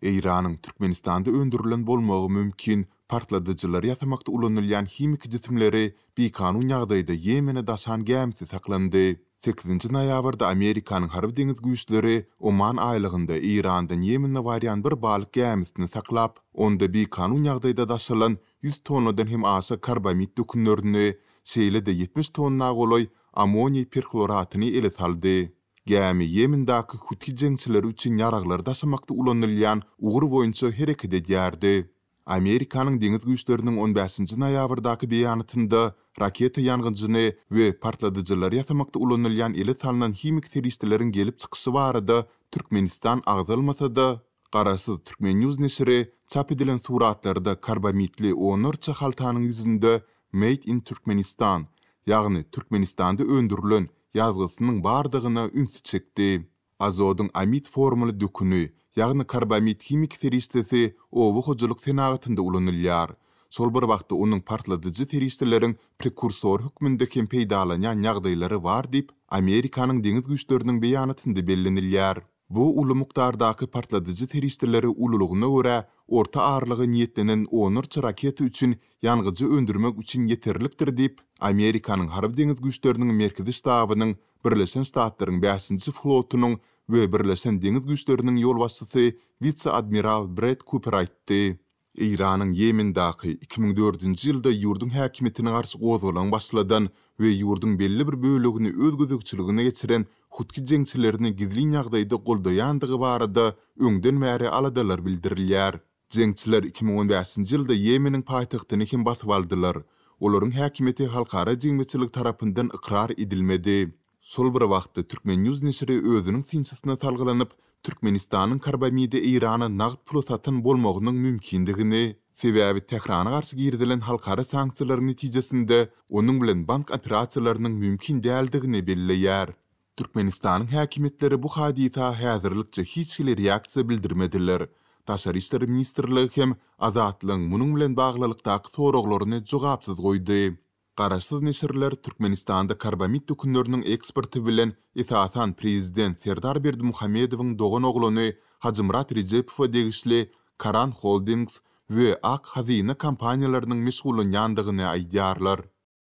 Eýranyň Türkmenistanda öndürilen bolmagy mümkin partladyjylary ýasamakda ulanylýan himiki jisimleri bikanun ýagdaýda Ýemene daşan gämisi saklandy. Sekizinji noýabrda Amerikanyň harby-deňiz güýçleri Oman aýlagynda Eýrandan Ýemene barýan bir balyk gämisini saklap, onda bikanun ýagdaýda daşalan 100 tonnadan hem aşa karbamid dökünlerini, şeýle-de 70 tonna golaý ammoniý perhloratyny ele saldy. Gämi Ýemendäki huthi jeňçileri üçin ýaraglary daşamakda ulanylýan ugur boýunça hereket edýärdi. Amerikanyň deňiz güýçleriniň on bäşinji noýabrdaky beýanatynda raketa ýangyjyny we partladyjylary ýasamakda ulanylýan ele salnan himiki serişdeleriň gelip çykyşy barada Türkmenistan agzalmasa-da, garaşsyz Turkmen. News neşiri çap edilen suratlarda karbamitli onlarça haltanyň ýüzünde Made in Turkmenistan, ýagny Türkmenistanda öndürilen ýazgysynyň bardygyna ünsi çekdi. Azodyň amid formaly döküni, ýagny karbamid himiki serişdesi oba hojalyk senagatynda ulanylýar. Şol bir wagtda onuň partladyjy serişdeleriň prekursory hökmünde hem peýdalanýan ýagdaýlary bar diýip, Amerikanyň deňiz güýçleriniň beýanatynda bellenilýär. Bu uly mukdardaky partladyjy serişdeleri ululygyna görä orta aralyga niýetlenen onlarça raketa üçin ýangyjy öndürmek üçin ýeterlikdir diýip, Amerikanyň Harby-deňiz güýçleriniň Merkezi ştabynyň Birleşen Ştatlaryň bäşinji flotunyň we Birleşen deňiz güýçleriniň ýolbaşçysy wise-admiral Bred Kuper aýtdy. Eýranyň Ýemendäki 2004-nji ýylda ýurduň häkimiýetine garşy gozgalaň başladan we ýurduň belli bir bölegini öz gözegçiligine geçiren hutgi jeňçilerini gizlin ýagdaýda goldaýandygy barada öňden bäri aladalar bildirilýär. Jeňçiler 2015-nji ýylda Ýemeniň paýtagtyny hem basyp aldylar. Olaryň häkimiýeti halkara jemgyýetçiligi tarapyndan ykrar edilmedi. Şol bir wagtda, Turkmen. News neşiri özüniň synçysyna salgylanyp, Türkmenistanyň karbamidi Eýrana nagt pula satan bolmagynyň mümkindigini, sebäbi Tährana garşy girizilen halkara sanksiýalaryň netijesinde onuň bilen bank operasiýalarynyň mümkin däldigini belleýär. Türkmenistanyň häkimiýetleri bu hadysa häzirlikçe hiç hili reaksiýa bildirmediler. Daşary işler ministrligi hem Azatlygyň munuň bilen baglylykdaky soraglaryny jogapsyz goýdy. Garaşsyz neşirler Türkmenistanda karbamid dökünleriniň eksporty bilen esasan prezident Serdar Berdimuhamedowyň doganoglany Hajymyrat Rejepowa degişli Karan Holdings we Ak Hazyna kompaniýalarynyň meşgullanýandygyny aýdýarlar.